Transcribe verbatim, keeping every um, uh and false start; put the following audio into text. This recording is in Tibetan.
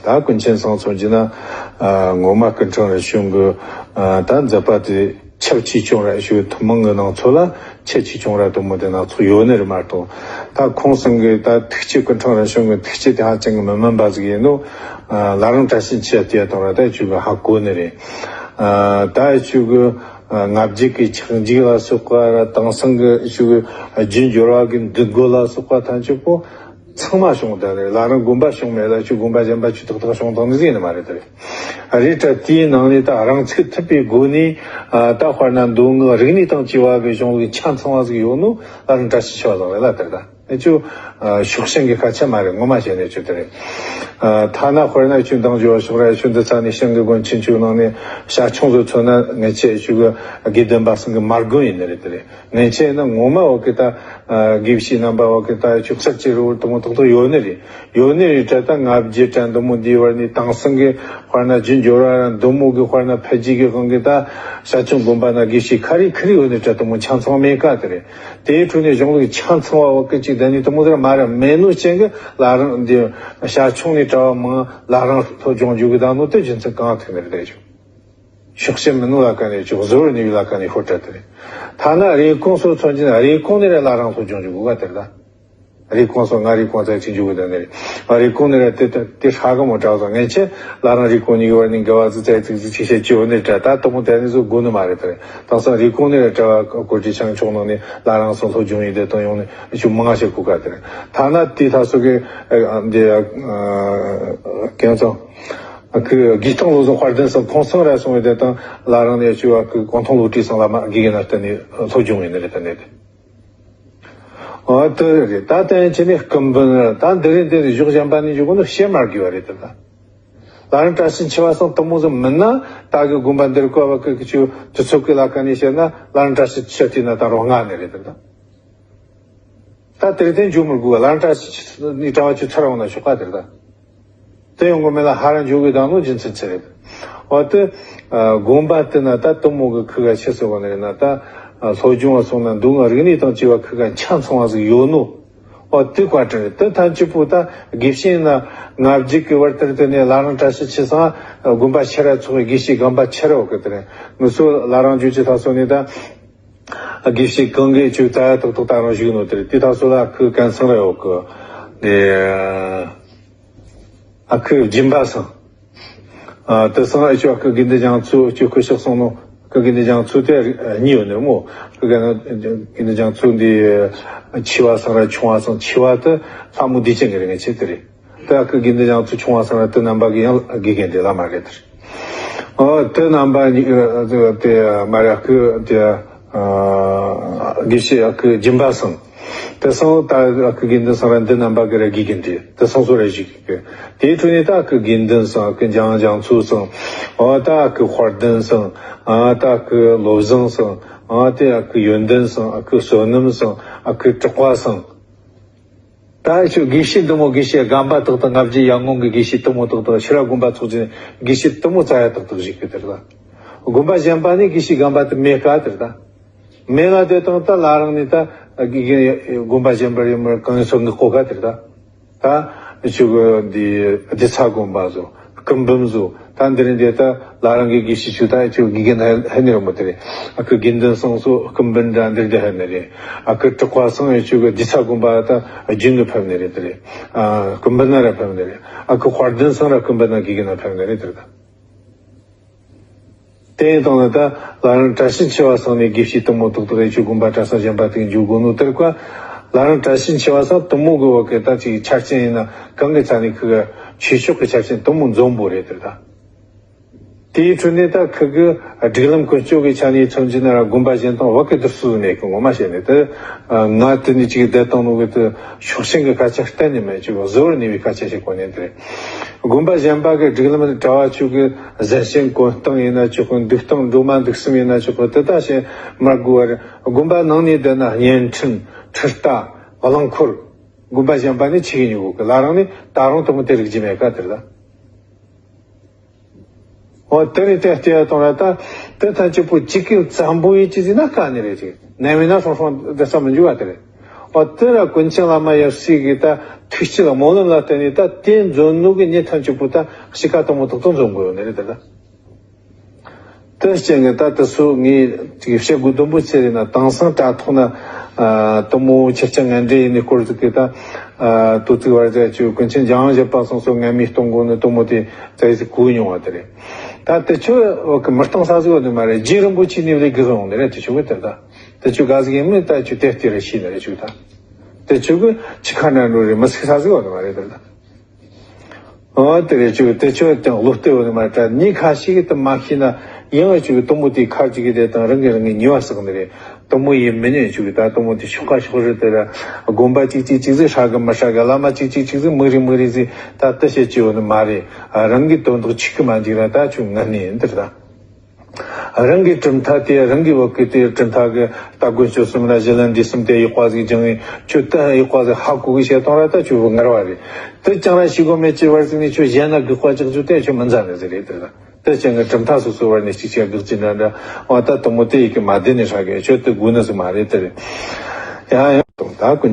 ད་ཀུན་མཁྱེན་ཚང་མཚོན་གྱི་ན། ཨ། ངོ་མ་སྐུ་ཕྲེང་རིམ་བྱོན་གྱི། ཨ། ད་མཛད་པ་དེ་ཁྱབ་ཆེ་ཆུང་ར་ཞུ་ཐུན་མོང་གི་ནང་ཚོ་ལ་ཁྱད་ཆེ་ཆུང་ར་དུ་མོ་དེ་སྣ་ཚོགས་ཡོད་ནི་རེད་མ་གཏོགས། ད་ཁོང་ཚང་གི་ད་ཐུགས་བསྐྱེད། སྐུ་ཕྲེང་རིམ་བྱོན་གྱི་ཐུགས་བསྐྱེད་དེ་ཧ་ཅང་གི་མི་དམན་པ་ཟིག་ཡིན་ནོ། ཨ། བླ་རུང་བཀྲ་ཤིས་འཁྱིལ་དེ་དང་ར་ད་ཆུ་གི་ཧ་གོ་ནི་རེད། ཨ། ད་ཆུ་གི། ཨ། ལྔ་བརྒྱད་ཀྱི་ཕྱག་མཇུག་ལ་སོགས་པ་ར། དེང་སང་གི་ཆུ་གི་རྒྱུ་འབྱོར་བ་གི་འདུ་འགོད་ལ་སོགས་པ་ཐམས་ཅད་པོ། ཚང་མ་བྱུང་། ད་ནི་བླ་རུང་དགོན་པ་བྱུང་མེད་ལ་ཁྱོད་དགོན་པ་གཞན་པ་ཁྱོད་ཏག་ཏག་བྱུང་བཏང་ནི་ཟིག་ཡིན་ནི་མ་རེད། དེ་རེད། རེད་དྲ་དེའི་ནང་ནས་ད་རང་ཚུགས་ཐུབ་པའི་སྒོ་ནས། ཨ། ད་དཔེར་ན་མདོ་སྔགས་རིག་གནས་དང་བཅས་པ་གི་གཞུང་ལུགས་ཆ་ཚང་བ་ཟིག་ཡོད་ནོ་བླ་རུང་བཀྲ་ཤིས་འཁྱིལ་བ་ལ་རེད་ལ། དེ་རེད། ད་ཨེ་ཁྱོད། ཨ། ཕྱོགས་ཞེན་གྱི་སྐད་ཆ་མ་རེད། ངོ་མ་བཤད་ནས་ཁྱོད་དེ་རེད། ཨ། ཐ་ན་དཔེར་ན་ཁྱོད་འདང་རྒྱོ་བ་ཕྱོགས་ར་ཁྱོད་འདི་ཚ་ནས་ཞིང་གི་དགོན་ཆེན་ཆུ་ནང་ནས་བྱ་ཁྱུང་བཟོ་ཚོ་ན་ངེད་ཆེ་ཁྱོད་གི་དགེ་ལྡན་པ་སང་གི་མ་དགོན་ཡིན་ནི་རེད། དེ་རེད། ངན་ཆེ་ན་ངོ་མ་བ་གི་ད། ཨ། དགེ་བཤེས་རྣམ་པ་བ་གི་ད་ཆོག་ཚར་གྱི་རོ་དུ་མོ་ཏོག་ཏོ་ཡོད་ནི་རེད། ཡོད་ནི་རེད་དྲ་ད་ལྔ་བརྒྱད་དྲ་འདི་མོ་འདི་བར་ནི་དེང་སང་གི་དཔེར་ན་རྒྱུ་འབྱོར་བ་འདི་མོ་གི་དཔེར་ན་འཕེལ་རྒྱས་གི་དབང་གི་ད་བྱ་ཁྱུང་དགོན་པ་ན་དགེ་བཤེས་ཁ་རི་ཁ་རི་ཡོད་ནི་དྲ་དུ་མོ་ཆ་ཚང་མེད་ཀ། དེ་རེད། དེའི་ཁྲོད་ནས་གཞུང་ལུགས་ཆ་ཚང་བ་བ་གི་ཅིག་ད་ནི་དུ་མོ་དེ་ར་མ་རེད། མེད་ནོ་ཅན་གི་བླ་རུང་འདི་བྱ་ཁྱུང་ནས་གྲྭ་བ་མང་བླ་རུང་སློབ་སྦྱོང་རྒྱུ་གི་ད་ནོ་དེ་རྒྱུ་མཚན་གང་ཐུག་ནི་རེད། དེ་ཆོག་ཕྱོགས་ཞེན་མི་ནུས་ལ་ཀ་ནས་ཆོག་བཟོ་བར་ནུས་པའི་ལ་ཀ་ནས་ཤོར་དྲ་དེ་རེད། ཐ་ན་རེབ་གོང་སོགས་མཚོན་གྱི་ན་རེབ་གོང་ནས་རེ་བླ་རུང་སློབ་སྦྱོང་རྒྱུ་དགོས་ཀ། དེ་རེད། ད་རེབ་གོང་སོགས་ང་རེབ་གོང་ཚ་ཅིག་འཇུག་གི་ད་ནི་རེད། རེབ་གོང་ནས་རེ་དེ་དེ་ཧྲ་གི་མོ་གྲགས་སོང་། ངན་ཆེ་བླ་རུང་རེབ་གོང་གཉིས་ཀྱི་བར་ནས་འགལ་བ་ཙི་ཙི་ཙི་ཅིག་བཤད་ཀྱི་ཡོད་ནི་དྲ་ད་དུ་མོ་དེ་ནི་བཟོ་དགོས་ནི་མ་རེད། དེ་རེད། དེང་སང་རེབ་གོང་ནས་རེ་གྲྭ་བ་ཀོ་ཀྲི་བྱང་ཆུབ་ནང་ནས་བླ་རུང་སོགས་སློབ་སྦྱོང་ཡིན་དེ་དང་ཡོང་ནས་ཆུ་མང་ང་བཤད་གོ་ཀ། དེ་རེད། ཐ་ན་དེ་ད་སོགས་ཀྱི་འདི་ཀན་ཚང་ཨ་ཁུ་དགེ་སྟོང་བློ་བཟང་དཔལ་ལྡན་སོགས་ཁོང་ཚང་ར་སོང་བའི་དེ་དང་བླ་རུང་ནས་ཆུ་བ་ཁུ་གོང་ཐང་བློ་གྲོས་སང་བླ་མ་དགེ་རྒན་ན་བསྟེན་ནས་སློབ་སྦྱོང་ཡིན་ནི་རེད། ད་ནས་དེ་ཨ་དེ་རེད། ད་དེ་ཡན་ཆད་ནས་སྐུ་འབུམ་ར་ད་འདི་རེད། འདི་རེད། གཞུག་གཞན་པ་ནས་འཇུག་གོ་ནོ་བཤད་མ་དགོས་པ་རེད། དེ་ད་བླ་རུང་བཀྲ་ཤིས་འཁྱིལ་བ་སང་དུ་མོ་ཟིག་མིན་ན་ད་གི་དགོན་པ་འདིར་བཀོད་པ་ཁུ་ཁུ་ཆུ་དུས་ཚོད་ཀྱི་ལ་ཀ་ནས་བཤད་ན་བླ་རུང་བཀྲ་ཤིས་འཁྱིལ་དེ་ན་ད་རོ་ལྔ་ནས་རེད། དེ་ད། ད་དེར་བརྟེན་འཇུག་མི་དགོས། བླ་རུང་བཀྲ་ཤིས་ནས་གྲྭ་བ་ཆུ་ཚར་འོང་ན་ཆོག་ག། དེར་ད་དེ་ཡོང་གི་མེད་ལ་ཧ་ར་འཇུག་གི་དང་ནོ་རྒྱུ་མཚན་ཚེ་རེད། འོ་དེ་དགོན་པ་དེ་ན་ད་དུ་མོ་གི་ཁུ་ག་ཆེ་སོ་བ་ནི་རེད་ན། ད་སློབ་སྦྱོང་བ་སོང་ན་མདོ་སྔགས་རིག་གནས་དང་བཅས་པ་ཁུ་ག་ཆ་ཚང་བ་ཟིག་ཡོད་ནོ། འོ་དེ་བཀའ་དྲིན་རེད། དེ་ཐམས་ཅད་པོ་ད་དགེ་བཤེས་ན་ལྔ་བརྒྱད་ཀྱི་བར་དེར་དེ་ནས་བླ་རུང་བཀྲ་ཤིས་འཁྱིལ་སང་དགོན་པ་ཆེ་ར་ཚོགས་པའི་དགེ་བཤེས་རྒན་པ་ཆེ་ར་འོ་གི། དེ་རེད། ངུ་ཚོ་བླ་རུང་འཇུག་ཅི་ད་སོ་ནས་ད། དགེ་བཤེས་གང་གིས་ཅིག་རྩ་ཡ་ཏག་ཏག་ད་རང་བཞུགས་ནོ་དེ་རེད། དེ་ད་སོ་ལ་ཁུ་གན་སང་ར་ཡོད་གི། དེ་ཨ་ཁུ་སྦྱིན་པ་སང་། ཨ་དེ་སང་ཨ་ཅོ་ཨ་ཁུ་དགེ་འདུན་རྒྱ་མཚོ་ཅོ་ཁུ་ཤག་སོང་ནོ། ཨ་ཁུ་དགེ་འདུན་རྒྱ་མཚོ་དེ་གཉིས་ཡོད་ནི་མོ། ཨ་ཁུ་དགེ་འདུན་རྒྱ་མཚོ་འདི་ཆེ་བ་སང་ར་ཆུང་བ་སང་། ཆེ་བ་དེ་ལྷ་མོ་བདེ་ཆེན་གི་རེད། ངེད་ཆེ་དེ་རེད། ད་ཨ་ཁུ་དགེ་འདུན་རྒྱ་མཚོ་ཆུང་བ་སང་ར་དེ་རྣམ་པ་གི་ཡང་དགེ་རྒན་དེ་བླ་མ་རེད་དེ། ཨོ་དེ་རྣམ་པ་གཉིས་དེ་མ་རེད། ཨ་ཁུ་དེ་དགེ་བཤེས་ཨ་ཁུ་སྦྱིན་པ་སང་། དེ་སང་ད་ཨ་ཁུ་དགེ་འདུན་སང་ར་འདི་རྣམ་པ་གི་ར་དགེ་རྒན་དེ་དེ་སང་སོ་ར་ཞིག་གི། དེའི་ཁྲོད་ནས་ད་ཨ་ཁུ་དགེ་འདུན་སང་། ཨ་ཁུ་འཇང་འཇང་ཚུལ་སང་། ཨོ་ད་ཨ་ཁུ་དཔལ་ལྡན་སང་། ཨ་ད་ཨ་ཁུ་བློ་བཟང་སང་། ཨ་དེ་ཨ་ཁུ་ཡོན་ཏན་སང་། ཨ་ཁུ་བསོད་ནམས་སང་། ཨ་ཁུ་གྲགས་པ་སང་། ད་ཁྱོད་དགེ་བཤེས་འདི་མོ་དགེ་བཤེས་རྒན་པ་ཏག་ཏག་ལྔ་བརྒྱ་ཡར་སྔོན་གྱི་དགེ་བཤེས་འདི་མོ་ཏག་ཏག་ཕྱི་ར་དགོན་པ་ཚོགས་ཀྱི་དགེ་བཤེས་འདི་མོ་རྩ་ཡ་ཏག་ཏག་ཞིག་གི་དེར་ད། དགོན་པ་གཞན་པ་ནས་དགེ་བཤེས་རྒན་པ་དེ་མེད་ཀ་དེར་ད། མེད་ལ་དེ་དང་ད་བླ་རུང་ནས་ད་དགེ་རྒན་དགོན་པ་གཞན་པར་ཡོད་མར་གང་ཡོད་སོགས་ངེས་གོ་ཀ་དེར་ད། ད་ཁྱོད་གི་འདི་རྡེ་ཚ་དགོན་པ་བཟོ། སྐུ་འབུམ་བཟོ། ད་འདི་རིང་འདི་ད་བླ་རུང་གི་དགེ་བཤེས་ཆུ་ད་ཁྱོད་དགེ་རྒན་ཧ་ཧ་ནི་ར་མོ་དེ་རེད། ཨ་ཁུ་དགེ་འདུན་སང་སོ་སྐུ་འབུམ་འདྲ་འདིར་འདི་ཧ་ནི་རེད། ཨ་ཁུ་གྲགས་པ་སང་ཡ་ཆུ་གི་རྡེ་ཚ་དགོན་པ་ད་རྒྱུན་གི་ཕེབས་ནི་རེད། དེ་རེད། ཨ་སྐུ་འབུམ་ན་ར་ཕེབས་ནི་རེད། ཨ་ཁུ་དཔལ་ལྡན་སང་ར་སྐུ་འབུམ་ན་དགེ་རྒན་ན་ཕེབས་ནི་རེད། དེ་རེད། དེ་ཡིན་དང་ན་ད་བླ་རུང་བཀྲ་ཤིས་འཁྱིལ་བ་སང་ནས་དགེ་བཤེས་འདི་མོ་ཏག་ཏག་ཡ་ཆུ་དགོན་པ་གྲྭ་ས་གཞན་པ་དེ་འཇུག་དགོས་ནོ་དེར་ཀ། བླ་རུང་བཀྲ་ཤིས་འཁྱིལ་བ་སང་འདི་མོ་གི་བ་གི་ད་ཅིག་ཆ་རྐྱེན་ཡིན་ན་གང་གི་ཆ་ནས་ཁུ་གི་ཆོས་ཕྱོགས་ཀྱི་ཆ་རྐྱེན་འདི་མོ་འཛོམས་པོ་རེད། དེར་ད། དེའི་ཁྲོད་ནས་ད་ཁུ་གི་སྒྲིག་ལམ་ཀུན་སྤྱོད་ཀྱི་ཆ་ནས་མཚོན་གྱི་ན་ར་དགོན་པ་གཞན་དང་བ་གི་བསྡུར་ས་མེད་གི། ངོ་མ་བཤད་ནས་དེ་ང་དེ་ནས་ཅིག་བསྡད་བཏང་ནོ་གི་དེ་ཕྱོགས་ཞེན་གི་སྐད་ཆ་གཏན་ནས་མེད། ཅིག་བཟོ་བར་ནུས་པའི་སྐད་ཆ་ཞིག་གོ་ནས་དེ་རེད། དགོན་པ་གཞན་པ་གི་སྒྲིག་ལམ་གྲྭ་བ་ཆོས་གི་གཟན་ཞེན་གོན་སྟངས་ཡིན་ན་ཆོག་གི། འདུག་སྟངས་འགྲོ་མ་འདུག་སེམས་ཡིན་ན་ཆོག་གི། དེ་ད་བཤད་མ་དགོས་པ་རེད། དགོན་པ་ནང་ནས་བསྡད་ན་བརྙན་འཕྲིན། ཁྲིད་ལྟ། རླངས་འཁོར། དགོན་པ་གཞན་པ་ནས་ཆེ་གི་ཉོ་གི། བླ་རུང་ནས་ད་རུང་དེ་མོ་དེ་རིགས་ཀྱི་མེད་ཀ་དེར་ད། འོ་དེ་རིང་དེ་ལྟས་གཏོང་ར་ད། དེ་ཐམས་ཅད་པོ་གཅིག་གི་བཙན་པོ་ཡིན་གཅིག་ཟིན་ན་དཀའ་ནི་རེད། ཅིག་ནད་མེད་ན་སྲུང་སྲུང་བསྡད་ས་མི་འཇུག་བ་དེ་རེད། ཨོ་དེ་ར་ཀུན་མཁྱེན་བླ་མ་ཡབ་སྲས་ཀྱི་ད་ཐུགས་བསྐྱེད་སྨོན་ལམ་ལ་བརྟེན་ནས་ད་དེ་འཛོམས་ནོ་གི་མྱི་ཐམས་ཅད་པོ་ད་གཤིས་ཀ་དེ་མོ་ཏག་ཏག་འཛོམས་དགོས་ཡོད་ནི་རེད་ད། དེ་རྐྱེན་གྱིས་ད་དེ་ཚོ་ངས་ཅིག་བཤད་དགོས་དོན་པོ་ཆི་རེད་ན། དེང་སང་དྲ་ཐོག་ན་ཨ་དེ་མོ་ཁྱེད་ཅག་ངན་འབྲེལ་ཡིན་ནི་སྐོར་ཟིག་གི་ད་ཨ་དོ་ཚིག་བར་ཟེར་ཅིག་ཀུན་མཁྱེན་འཇམ་དབྱངས་བཞད་པ་སོང་སོ་ངན་སྨྲས་གཏོང་དགོས་ནི་དེ་མོ་དེ་ཙ་ཡི་ཟིག་གོ་མྱོང་བ་དེ་རེད། ད་དེ་ཆོ་འོ་གི་མི་གཏོང་ས་ཟིག་ཡོད་ནི་མ་རེད། རྗེ་རིན་པོ་ཆེ་ནས་ལས་གི་ཟིག་ཡོང་ནི་རེད། དེ་ཆོ་གི་དེ་ད་དེ་ཆོ་ག་ཟིག་ཡིན་མིན་ད་ཆོ་དེ་ལྟ་ར་ཤེས་ནི་རེད་ཆོ་ད། དེ་ཆོ་གི་ཆི་ཁ་ན་འགྲོ་རེད། མི་ཚིག་ས་ཟིག་ཡོད་ནི་མ་རེད་དེ་ད། ཨོ་དེ་རེད། ཅིག་དེ་ཆོ་དེ་བློ་གཏད་ཡོད་ནི་མ་རེད། མྱི་ཁ་ཤས་ཀྱིས་དེ་མ་ཤེས་ན་ཡང་ཅིག་དེ་མོ་དེ་ཁ་ཅིག་གིས་དེ་དང་རང་གིས་རང་གི་ཉེས་པ་བསགས་ནི་རེད། དེ་མོ་ཡིན་མིན་ནས་ཅིག་ད་དེ་མོ་དེ་ཤོག་ཁ་ཤོག་རེད་དེ་ར། དགོན་པ་ཅིག་ཅིག་ཅིག་ཟིག་ཧྲ་གི་མི་ཧྲ་གི། བླ་མ་ཅིག་ཅིག་ཅིག་ཟིག་མི་རེད་མི་རེད་ཟིག་ད་དེ་བཤད་ཀྱི་ཡོད་ནི་མ་རེད། རང་གི་དོན་དག་ཆིག་གི་མ་འཇིག་ར་ད་ཆོ་ངན་ནི་ཡིན་དེ་ར་ད། རང་གི་གྲུབ་མཐའ་དེ་རང་གི་བོད་སྐད་དེ་གྲུབ་མཐའ་གི་སྟ་གོན་སྤྱོད་གསུམ་ལ་གཞི་ལ་འདུས་གསུམ་དེ་ཡག་པ་ཟིག་སྦྱངས་ནས་ཁྱོད་ད་ཡག་པ་ཟིག་ཧ་གོ་གི་བཤད་གཏོང་ར་ད་ཁྱོད་ངར་བ་རེད། དེ་ཅང་ར་ཤེས་གོ་མེད་ཀྱི་བར་ཟིག་ནས་ཁྱོད་གཞན་ན་དགག་པ་རྒྱག་རྒྱུ་དེ་ཁྱོད་མི་མཛའ་ནི་ཟིག་རེད་དེ། དེ་ཅང་གི་གྲུབ་མཐའ་སོ་སོའི་བར་ནས་གཅིག་བཤད་དགག་ཅི་འདྲ་འདྲ་བ་ད་དེ་མོ་དེ་ཡི་གེ་མ་བདེ་ནས་ཧྲ་གི་ཁྱོད་དེ་དགོས་ནི་ཟིག་མ་རེད་དེ་རེད། ཡང་ཡང་ད་ཀུན།